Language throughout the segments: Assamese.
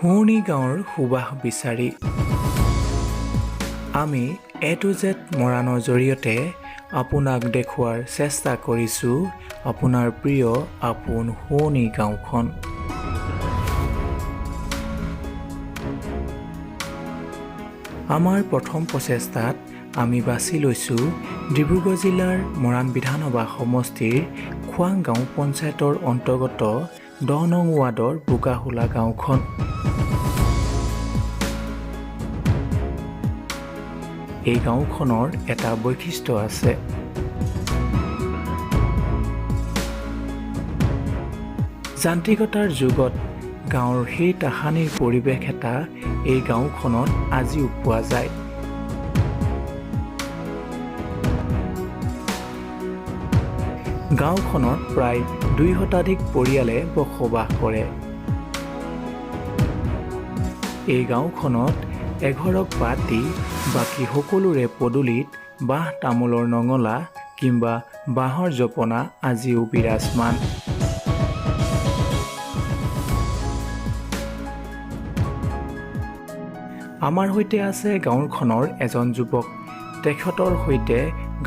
শুৱনি গাঁৱৰ সুবাস বিচাৰি আমি এ টু জেড মৰাণৰ জৰিয়তে আপোনাক দেখুওৱাৰ চেষ্টা কৰিছোঁ আপোনাৰ প্ৰিয় আপোন শুৱনি গাঁওখন। আমাৰ প্ৰথম প্ৰচেষ্টাত আমি বাছি লৈছোঁ ডিব্ৰুগড় জিলাৰ মৰাণ বিধানসভা সমষ্টিৰ খোৱাং গাঁও পঞ্চায়তৰ অন্তৰ্গত 10 নং ৱাৰ্ডৰ বোকাহোলা গাঁওখন। এই গাঁওখনৰ এটা বৈশিষ্ট্য আছে। যান্ত্ৰিকতাৰ যুগত গাঁৱৰ সেই তাহানিৰ পৰিৱেশ এটা এই গাঁওখনত আজিও পোৱা যায়। গাঁওখনত প্ৰায় 2 শতাধিক পৰিয়ালে বসবাস কৰে। এই গাঁওখনত এঘৰক বাদ দি বাকী সকলোৰে পদূলিত বাঁহ, তামোলৰ নঙলা কিম্বা বাঁহৰ জপনা আজিও বিৰাজমান। আমাৰ সৈতে আছে গাঁওখনৰ এজন যুৱক। তেখেতৰ সৈতে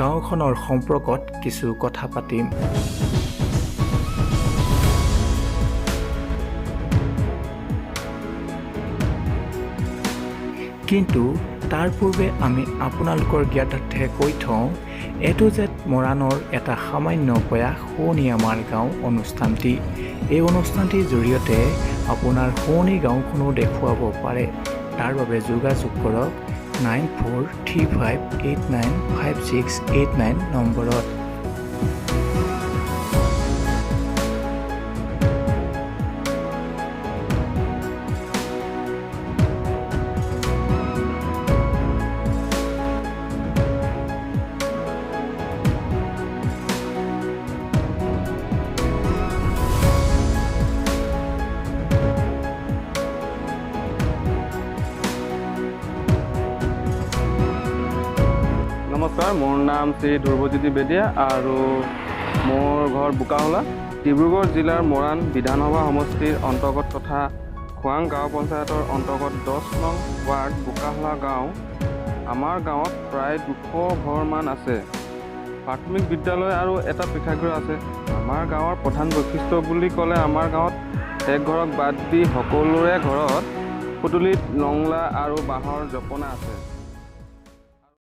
গাঁওখনৰ সম্পৰ্কত কিছু কথা পাতিম। কিন্তু তাৰ পূৰ্বে আমি আপোনালোকৰ জ্ঞাতাৰ্থে কৈ থওঁ, এ টু জেড মৰাণৰ এটা সামান্য প্ৰয়াস শুৱনি আমাৰ গাঁও অনুষ্ঠানটি। এই অনুষ্ঠানটিৰ জৰিয়তে আপোনাৰ শুৱনি গাঁওখনো দেখুৱাব পাৰে। তাৰ বাবে যোগাযোগ কৰক 9435895689 নম্বৰত। নমস্কাৰ, মোৰ নাম শ্ৰী ধ্ৰুৱজ্যোতি বেদিয়া আৰু মোৰ ঘৰ বোকাহোলা, ডিব্ৰুগড় জিলাৰ মৰাণ বিধানসভা সমষ্টিৰ অন্তৰ্গত তথা খোৱাং গাঁও পঞ্চায়তৰ অন্তৰ্গত 10 নং ৱাৰ্ড, বোকাহোলা গাঁও। আমাৰ গাঁৱত প্ৰায় 200 ঘৰমান আছে। প্ৰাথমিক বিদ্যালয় আৰু এটা প্ৰেক্ষাগৃহ আছে। আমাৰ গাঁৱৰ প্ৰধান বৈশিষ্ট্য বুলি ক'লে আমাৰ গাঁৱত এক ঘৰক বাদ দি সকলোৰে ঘৰত পদূলিত নঙলা আৰু বাঁহৰ জপনা আছে।